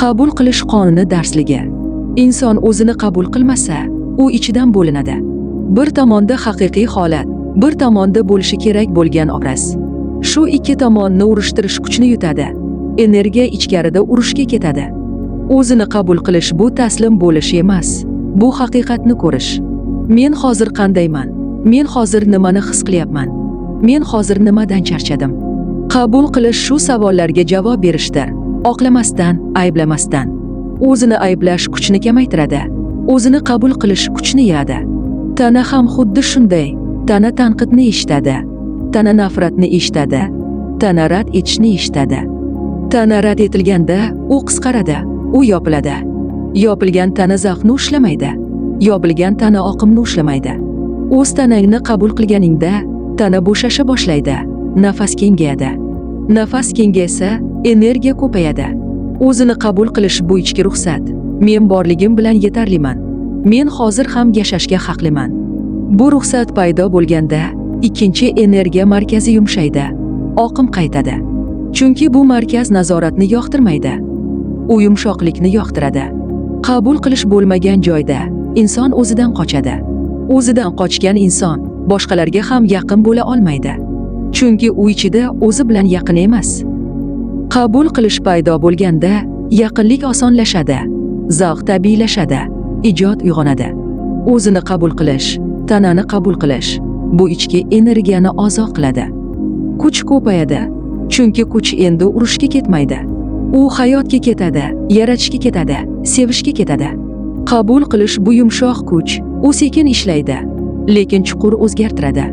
Qabul qilish qonuni darsligi. Inson o'zini qabul qilmasa, u ichidan bo'linadi. Bir tomonda haqiqiy holat, bir tomonda bo'lishi kerak bo'lgan obraz. Shu ikki tomonni urushtirish kuchni yutadi. Energiya ichkarida urushga ketadi. O'zini qabul qilish bu taslim bo'lish emas, bu haqiqatni ko'rish. Men hozir qandayman? Men hozir nimani his qilyapman? Men hozir nimadan charchadim? Qabul qilish shu savollarga javob berishdir. Oqlamasdan, ayblamasdan. O'zini ayblash kuchni kamaytiradi. O'zini qabul qilish kuchni yig'adi. Tana ham xuddi shunday. Tana tanqidni eshitadi. Tana nafratni eshitadi. Tana rad etishni eshitadi. Tana rad etilganda u qisqaradi, u yopiladi. Yopilgan tana zavqni ushlamaydi. Yopilgan tana oqimni ushlamaydi. O'z tanangni qabul qilganingda tana bo'shasha boshlaydi, nafas kengayadi. Nafas kengaysa, energiya ko'payadi. O'zini qabul qilish bu ichki ruxsat. Men borligim bilan yetarliman. Men hozir ham yashashga haqliman. Bu ruxsat paydo bo'lganda ikkinchi energiya markazi yumshaydi. Oqim qaytadi. Chunki bu markaz nazoratni yoqtirmaydi. U yumshoqlikni yoqtiradi. Qabul qilish bo'lmagan joyda inson o'zidan qochadi. O'zidan qochgan inson boshqalarga ham yaqin bo'la olmaydi. Chunki u ichida o'zi bilan yaqin emas. Qabul qilish paydo bo'lganda yaqinlik osonlashadi, zavq tabiiylashadi, ijod uyg'onadi. O'zini qabul qilish, tanani qabul qilish bu ichki energiyani ozod qiladi. Kuch ko'payadi, chunki kuch endi urushga ketmaydi. U hayotga ketadi, yaratishga ketadi, sevishga ketadi. Qabul qilish bu yumshoq kuch, u sekin ishlaydi, lekin chuqur o'zgartiradi.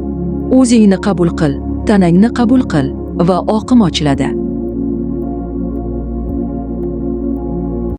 O'zingni qabul qil, tanangni qabul qil va oqim ochiladi.